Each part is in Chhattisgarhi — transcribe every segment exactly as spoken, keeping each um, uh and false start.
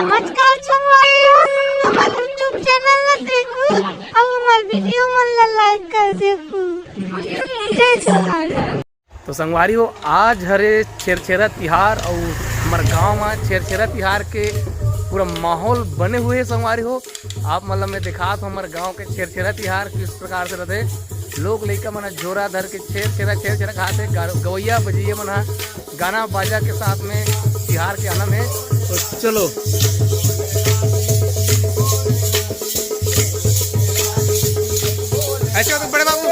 नमस्कार संगवारी हो, हमर YouTube चैनल ला देखू अउ हमर वीडियो मन ला लाइक कर देखू। जय जोहार। तो संगवारी हो, आज हरे छेरछेरा तिहार अउ हमर गांव में छेरछेरा तिहार के पूरा माहौल बने हुए हे संगवारी हो। आप मन ला मैं दिखात हूँ हमर गांव के छेरछेरा तिहार किस प्रकार से रथे। लोग लइका मन ह झोरा धर के छेरछेरा छेरछेरा खात हे। गा-, गवैया बजैया मन ह गाना बाजा के साथ में तिहार के आनंद हे। तो चलो। ऐसे हो तो बड़े बाबू।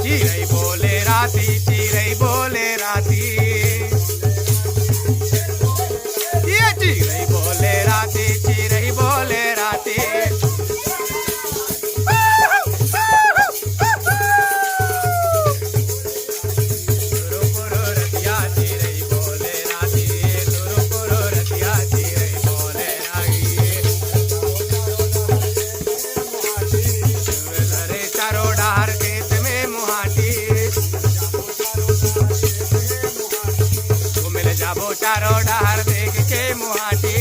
चिरई बोले राती, चिरई बोले राती। ये चिरई बोले राती, चिरई बोले राती। चारों डहर देख के मुहाटी।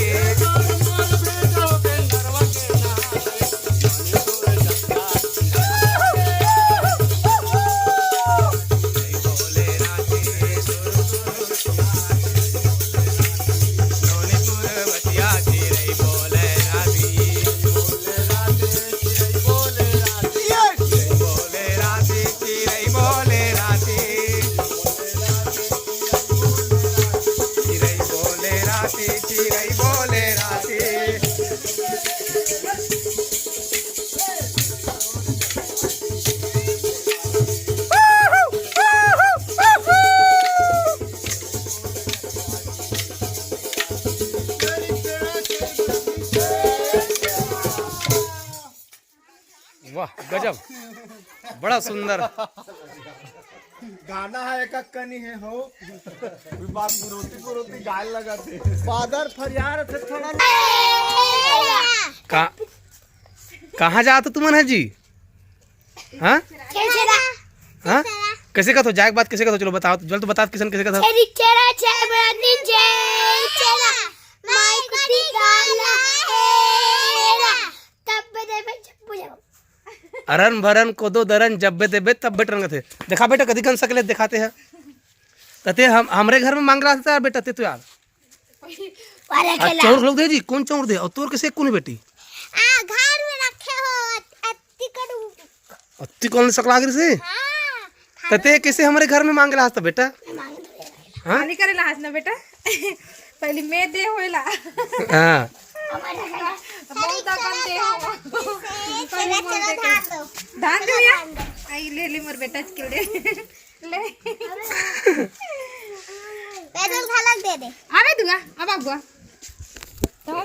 वाह, गजब, बड़ा सुंदर। गाना है एक कनी है हो। बात पुरोती पुरोती गाय लगा थे। फादर फरियार थे थोड़ा। का, कहाँ जात हो तुमन है जी? हाँ? हाँ? कैसे कहत हो? जाए के बाद कैसे कहत हो? चलो बताओ, जल्द तो बताओ किसन कैसे कहत हो? छेरी चेरा, छेरा बड़ा दिन, छेरी चेरा। माई कुटी काला हेरा। तब दे भाई पूजा। अरन भरन कोदो दरन जब्बे देबे तब्बे टरंगत हे। देखा बेटा, कदी कन सकले दिखाते हैं। तते हम, हमरे घर में मांग रहा था बेटा, ते तो यार। अरे आ, खेला। चौर लोग दे जी, कौन चौर दे? और तोर कैसे कौन बेटी? आ, घर में रखे हो, अत-, अत्ती करू। अत्ती कौन सकला गिर से? हाँ। तते कैसे हमरे घर में मांगे ला हस त बेटा? मांगे तो हाँ? खाली करे ला हस ना बेटा। पहले मैं दे होएला। हाँ। बहुत अपन दे हो। पहले मन दे के। धान दे या? आई ले ले मोर बेटा के ले। ले। पैदल घालक दे दे। आवे दुआ, अब आबुआ।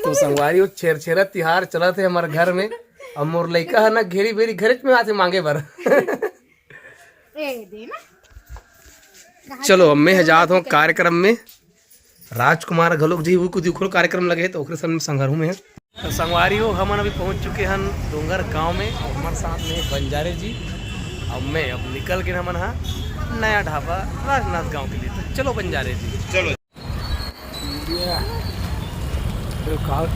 तो संगवारी, वो छेरछेरा तिहार चलत हे हमर घर में। अब मोर लइका ह ना घेरी बेरी घरेच में आथे मांगे बर। ए, दे ना। चलो, अब मैं जात हूँ कार्यक्रम में। राजकुमार घलोक जी, वो कुछ उखरो कार्यक्रम लगे हे, तो ओकरे संग संगरहू में हे। तो संगवारी हो, हमन अभी पहुँच चुके हन डोंगर गांव में, और हमारे साथ में बंजारे जी। अब मैं, अब निकल के हमन हा नया ढाबा राजनाथ गांव के लिए। तो चलो बंजारे जी। चलो। ये, ये का-,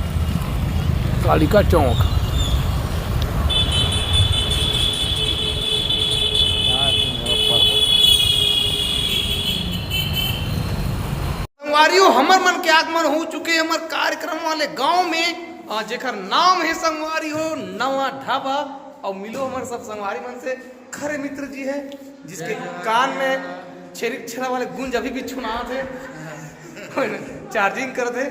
कालिका चौक। संगवारी हो, हमर मन के आगमन हो चुके हमर कार्यक्रम वाले गांव में, अ, जेकर नाम है संगवारी हो नवा ढाबा। और मिलो हमर सब संगवारी मन से, खरे मित्र जी है, जिसके कान में छेरी छेरा वाले गूंज अभी भी सुनात है। चार्जिंग करत है।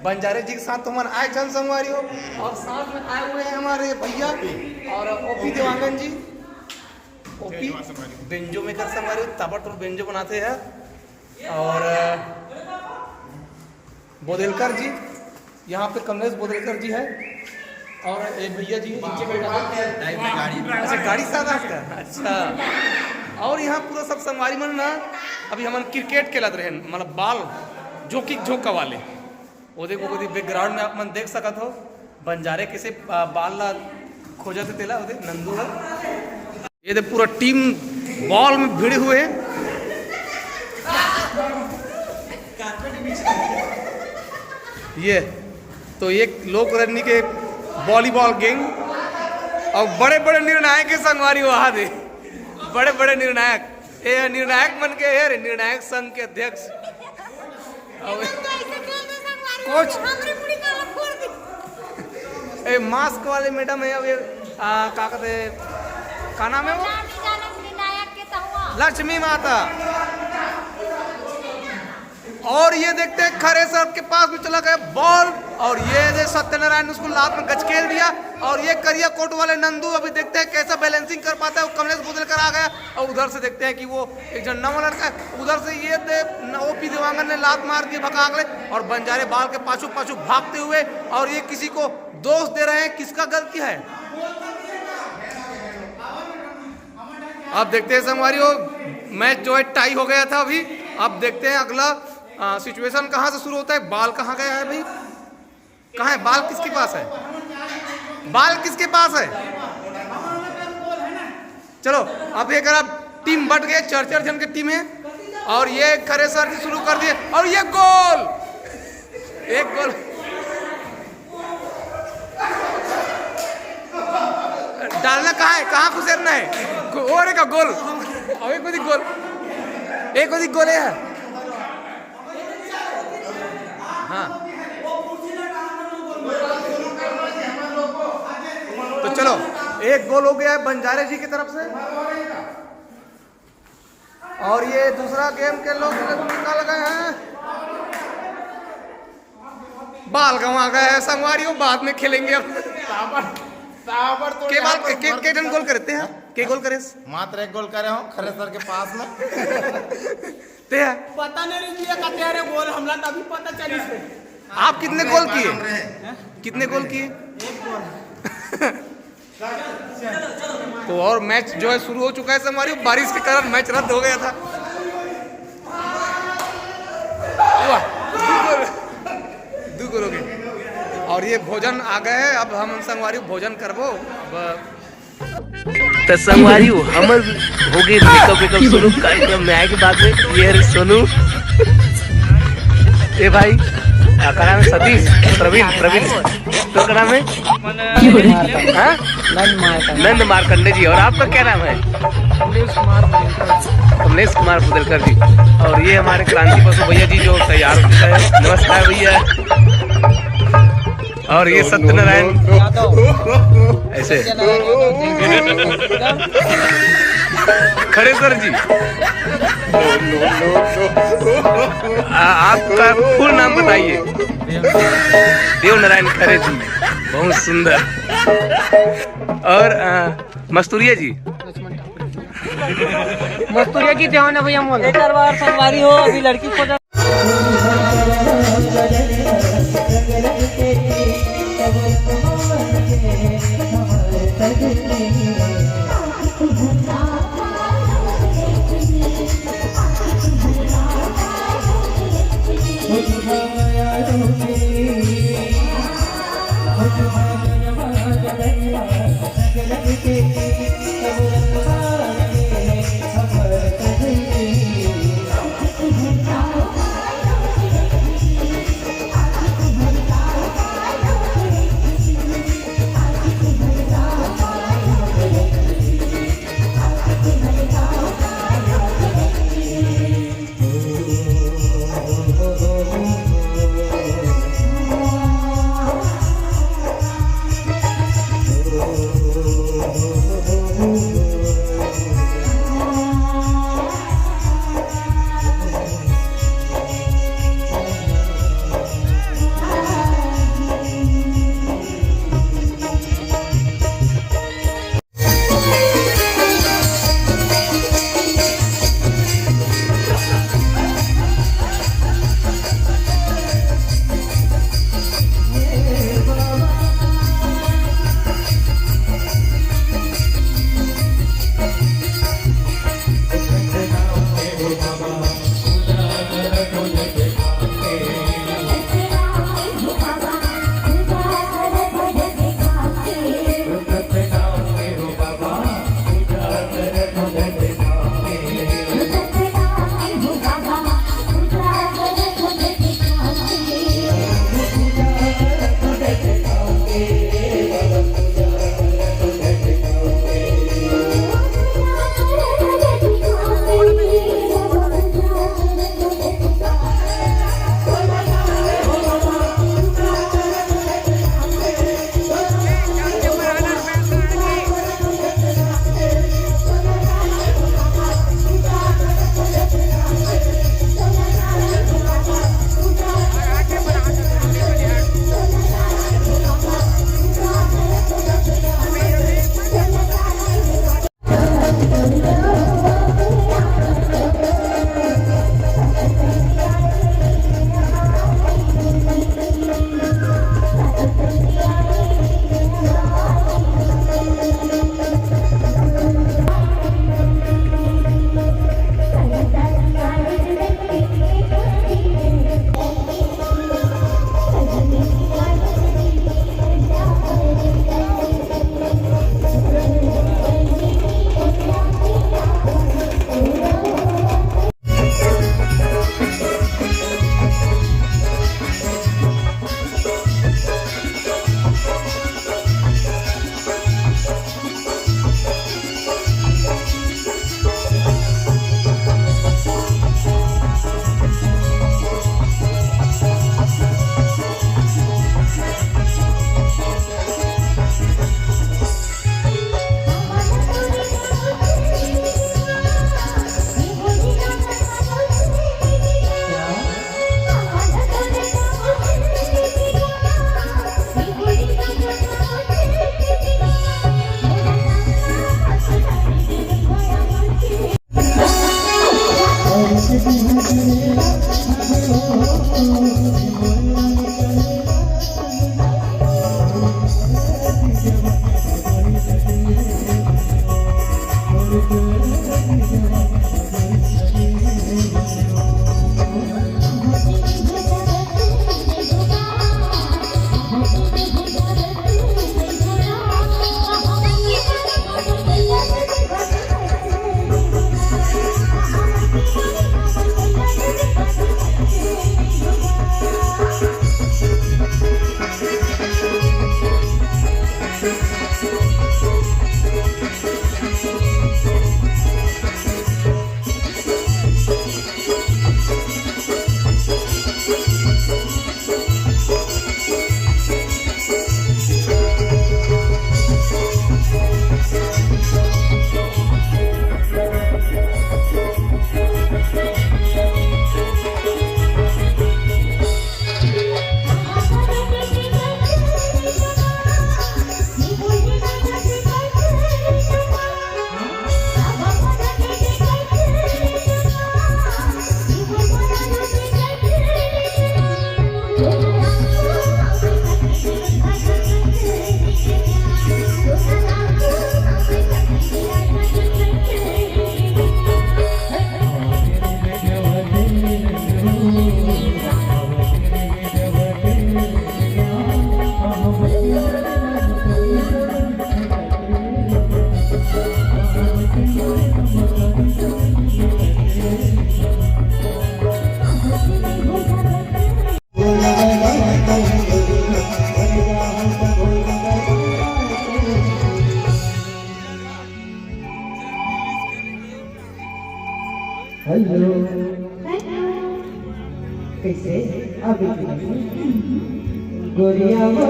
बंजारे जी के साथ तो हमन आए चल संगवारी हो, और साथ में आए हुए हैं हमारे भैया और ओपी देवांगन जी। ओपी बेंजो मेकर संगवारी हो, ताबड़तोड़ बेंजो बनाते हैं। और बोदेलकर जी, यहाँ पे कमलेश बोदेलकर जी है, और ये भैया जी इनके गाड़ी। अच्छा, गाड़ी साथ आपका, अच्छा। और यहाँ पूरा सब संगवारी मन ना, अभी हमन क्रिकेट खेलत रहे, मतलब बॉल, जोकी झोंका वाले। वो देखो, वो बैकग्राउंड में आप मन देख सकत हो, बंजारे कैसे, आ, बॉल ला खोजत हे तेला, वो देख, नंदू है। ये देख, पूरा टीम बॉल में भिड़े हुए हैं। ये तो एक लोक रजनी के वॉलीबॉल गैंग और बड़े बड़े निर्णायक के संगवारी वहा दे, बड़े बड़े निर्णायक, ये निर्णायक मन के, ये रे निर्णायक संघ के अध्यक्ष। अब कोच। ए, मास्क वाले मैडम है, अब ये, आ, का कहते हैं, का नाम है वो? लक्ष्मी माता। और ये देखते हैं, खरे सर के पास में चला गया बॉल, और ये दे सत्यनारायण ने उसको लात में गचकेल दिया, और ये करिया कोट वाले नंदू, अभी देखते हैं कैसा बैलेंसिंग कर पाता है। वो कमलेश बोदलकर आ गया, और उधर से देखते हैं कि वो एक जन नवा लड़का है, उधर से ये दे, न, ओपी देवांगन ने लात मार दी भकाकले, और बंजारे बॉल के पाछू पाछू भागते हुए, और ये किसी को दोष दे रहे हैं, किसका गलती है? अब देखते हैं संगवारी हो, मैच जो है टाई हो गया था अभी। अब देखते हैं अगला, आ, सिचुएशन कहाँ से शुरू होता है, बॉल कहाँ गया है भाई, कहाँ है बॉल, किसके पास है, बॉल किसके पास है? चलो, अब ये करा, टीम बट गए, चार चार जन के टीम है, और ये खरे सर जी शुरू कर दिए, और ये गोल, एक गोल। डालना कहाँ है, कहाँ खुसेरना है? गो-, और एक गोल, अबे कोई गोल, एक कोई गोल है। हाँ, तो चलो, एक गोल हो गया है बंजारे जी की तरफ से, और ये दूसरा गेम के लोग निकल गए हैं। बॉल गंवा गया है संगवारी हो, बाद में खेलेंगे अब। ताबड़, ताबड़ तो के यहाँ बॉल पर के, के, मर के जन गोल करते हैं? के गोल करे? मात्र एक गोल करे हो खरे सर के पास में। ते है? पता नहीं रही भैया, कते रे गोल, हमला तभी पता चली से। आप कितने गोल किए? कितने गोल किए? एक गोल। तो और मैच जो है शुरू हो चुका है संगवारी, बारिश के कारण मैच रद्द हो गया था। वाह, दू गोल, दू गोल हो गए। और ये भोजन आ गए हैं, अब हम संगवारी भोजन करबो। अब त संगवारी हो, हमर हो गए मेकअप वेकअप शुरू कार्यक्रम में आए के बाद में। ये रे सोनू, ए भाई, आ, का नाम है? सतीश, प्रवीण, प्रवीण, तो का नाम है? हाँ? नंद मार्कंडे जी। और आपका क्या नाम है? कमलेश कुमार बुदेलकर जी। और ये हमारे क्रांति बसु भैया जी जो तैयार हो चुका है। नमस्कार भैया। और ये सत्यनारायण यादव। ऐसे। खड़े सर जी। आ, आपका फुल नाम बताइए। देव नारायण खरे जी। बहुत सुंदर। और आ, मस्तूरिया जी। मस्तूरिया की देवाना भैया मोला। एक बार संगवारी हो, अभी लड़की खोजा। हेलो। हेलो। कइसे? अभी गोरिया वो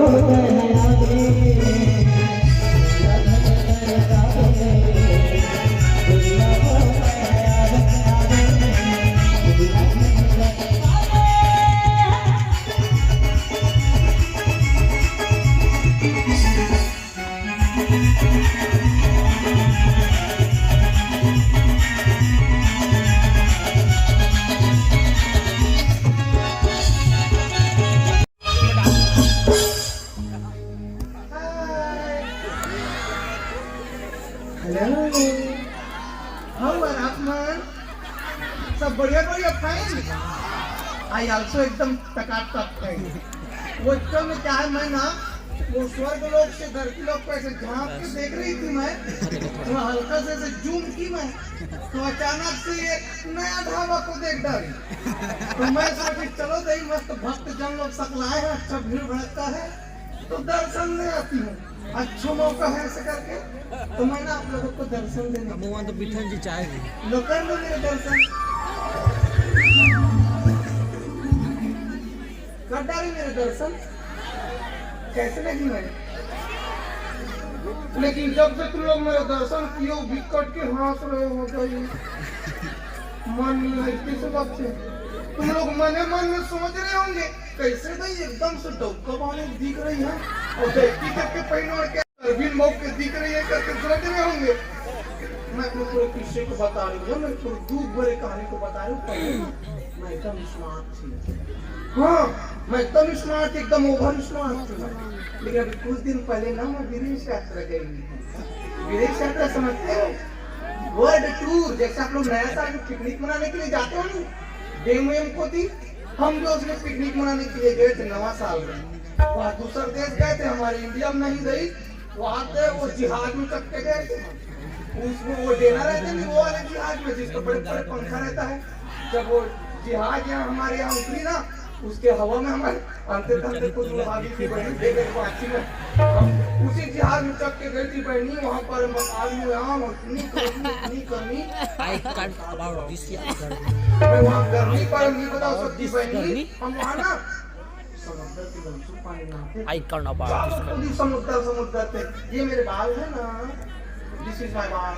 Hello. How are आप मन? सब बढ़िया, बढ़िया, fine। I also एकदम टकाटक fine। वो तो मैं क्या है, मैं ना वो स्वर्ग लोक से धरती लोक को ऐसे झांक के देख रही थी मैं, थोड़ा हल्का से ऐसे जूम की मैं, तो अचानक से एक नया ढाबा को देख डाली। तो मैं सोची, चलो दही, मस्त भक्त जन लोग सकलाए हैं, अच्छा भीड़ भड़कता है, तो दर्शन दे आती हूँ, अच्छा मौका है ऐसे करके। तो मैं ना आप लोगों को दर्शन देने हम वहाँ तो बिठन जी चाहे नहीं। लो, कर लो मेरे दर्शन। कर डाली मेरे दर्शन, कैसे लगी मैं? लेकिन जब से तुम लोग मेरे दर्शन किए हो, बिकट के हंस रहे हो, गई मन नहीं है, किस बात से? तुम लोग मने मन में सोच रहे होंगे, कैसे भाई एकदम से डौका बाने दिख रही है और व्यक्ति करके पहन ओढ़ के अरविंद बाबू के दिख रही है करके सोच रहे होंगे। मैं अपने पूरे किस्से को बता रही हूँ, मैं पूरे दुख भरे कहानी को बता रही हूँ। पहले मैं एकदम smart थी। हाँ, मैं एकदम smart थी, एकदम over smart थी मैं। लेकिन अभी कुछ दिन पहले ना मैं विदेश यात्रा गई हुई थी। विदेश यात्रा समझते हो? World tour, जैसे आप लोग नया साल में picnic मनाने के लिए जाते हो ना, डैम वैम को थी, हम जो उसमें picnic मनाने के लिए गए थे नवा साल में, वहाँ दूसर देश गए थे, हमारे इंडिया में नहीं गई, वहाँ पे वो जहाज में चढ़ के गए थे। उसमें वो डेना रहते नहीं, वो वाले जहाज में जिसमें बड़े बड़े पंखा रहता है। जब वो जहाज यहाँ हमारे यहाँ उतरी ना, उसके हवा में हमारे अंते तंते कुछ उड़ा दी थी बहनी, देख देख पाछी में। हम उसी जहाज में चढ़ के गई थी बहनी, वहाँ पर मकान में आम और इतनी गर्मी, इतनी गर्मी। I can't about this year. मैं वहाँ गर्मी पर नहीं बताओ सकती बहनी, हम वहाँ ना समुद्र के लमसू पानी नहाते थे। I can't about चारों this. कूदी समुद्र, समुद्र थे। ये मेरे बाल है ना, this is my बाल।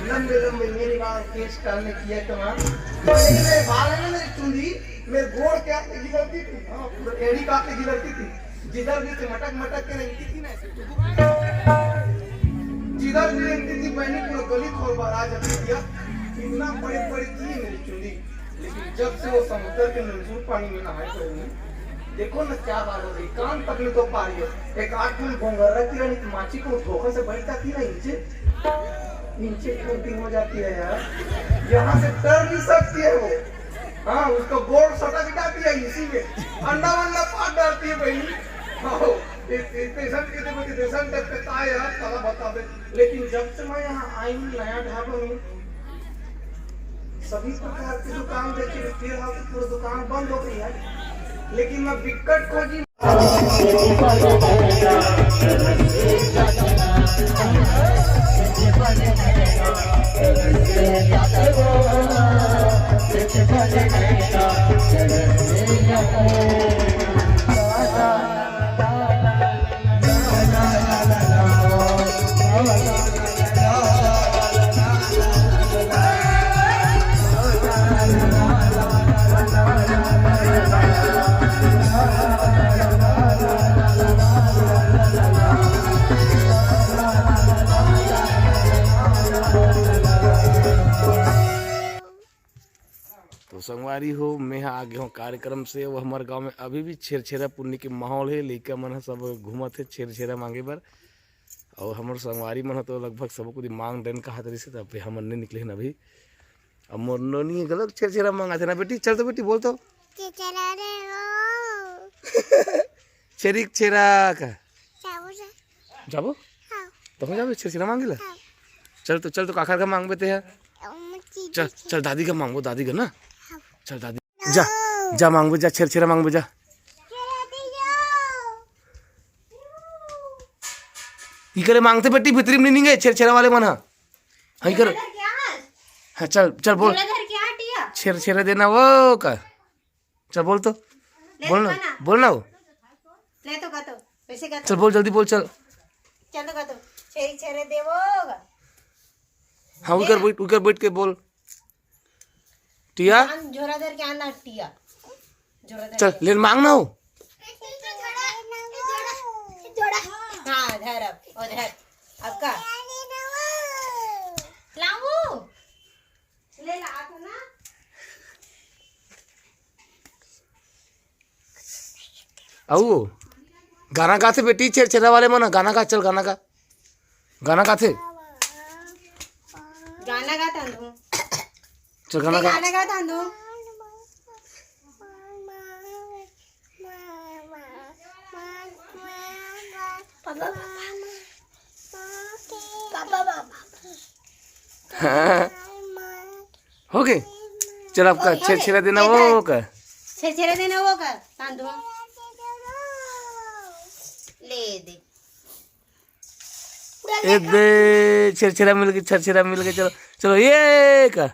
लंबे लंबे मेरे बाल, केश करने किया कमाल। लेकिन मेरे बाल है ना, मेरी चुंदी, मेरे गोड़ क्या पे गिरती थी, हाँ, पूरा एड़ी का पे गिरती थी। जिधर भी से मटक मटक के रहती थी ना, ऐसे जिधर भी रहती थी, मैंने पूरा गली खोर बार आ जाती थी। इतना बड़ी बड़ी थी मेरी चुंदी। लेकिन जब से वो समुद्र के नंजूर पानी में नहाए हुए हैं, देखो ना क्या बात हो गई, कान तक नहीं तो पा रही है। एक आध ठन घोंघर्रा की रानी माची को धोखा से बैठ जाती है नीचे, नीचे फुर्ती हो जाती है यार, यहाँ से डर नहीं सकती है वो। हाँ, उसका गोड़ सटक जाती है इसी में, अंडा वंडा फाड़ डालती है बहनी। हाँ, इस, इस स्टेशन के, देखो, स्टेशन तक पे आए यार, साला बता दे। लेकिन जब से मैं यहाँ आई हूँ, नया ढाबा में, सभी प्रकार की दुकान देखी, फिर हाँ, पूरी दुकान बंद हो गई है। लेकिन मैं बिकट खोजी। तो संगवारी हो, मैं ह आगे हूँ कार्यक्रम से। वो हमारे गांव में अभी भी छेरछेरा पुन्नी के माहौल है। लइका मन ह सब घूमत हे छेरछेरा मांगे बर, और हमर संगवारी मन ह तो लगभग सबो कोती मांग डन कहत रहिस हे, तब हमन नहीं निकले हन अभी। अब मोर नोनी घलोक छेरछेरा मांगत हे ना बेटी। चल तो बेटी, बोल तो। छेरछेरा रे हो। छेरिक छेरा का? जाबो रे। जाबो? हाँ। तहूँ जाबे छेरछेरा मांगे ला? हाँ। चल तो, चल तो काखर का मांगबे ते ह? अम, चीज़ चल, चल दादी का मांगबो, दादी का ना। हाँ। चल दादी। जा, जा मांगबे जा, छेरछेरा मांगबे जा। छेरा दे जाओ। इकरे मांगते बेटी, भीतरी में नहीं निंगे, छेरछेरा वाले मन ह। हाँ, इकर। झोला धर के आ। हाँ, चल, चल बोल। झोला धर के आ, टिया। छेरछेरा देना वो का। चल बोल तो। ले बोल तो ना, खाना। बोल ना वो। ले तो का तो, वैसे का तो। चल बोल, जल्दी बोल, चल। चल तो का तो। छेरी छेरे देवो। हाँ, उकर दे ना। बैठ, उकर बैठ के बोल। टिया। आन, झोला धर के आना, टिया। झोला धर चल, के। ले मांग ना हो। हाँ, धर अब, ओ धर। अब का? लाऊ। ले ला, आ तो ना। अऊ, गाना गाथे बेटी, छेरछेरा वाले मन, गाना गा, चल गाना गा। गाना गाथे। गाना गा तांदू। चल गाना ए, गा। गाना गा तांदू। Papa, papa. हाँ। हो गए। चल आपका हो गए। छेरछेरा देना हो गए। वो का। छेरछेरा देना वो का। तांदू। ले दे। ए दे, छेरछेरा मिल गए, छेरछेरा मिल गए। चलो, चलो, ये का।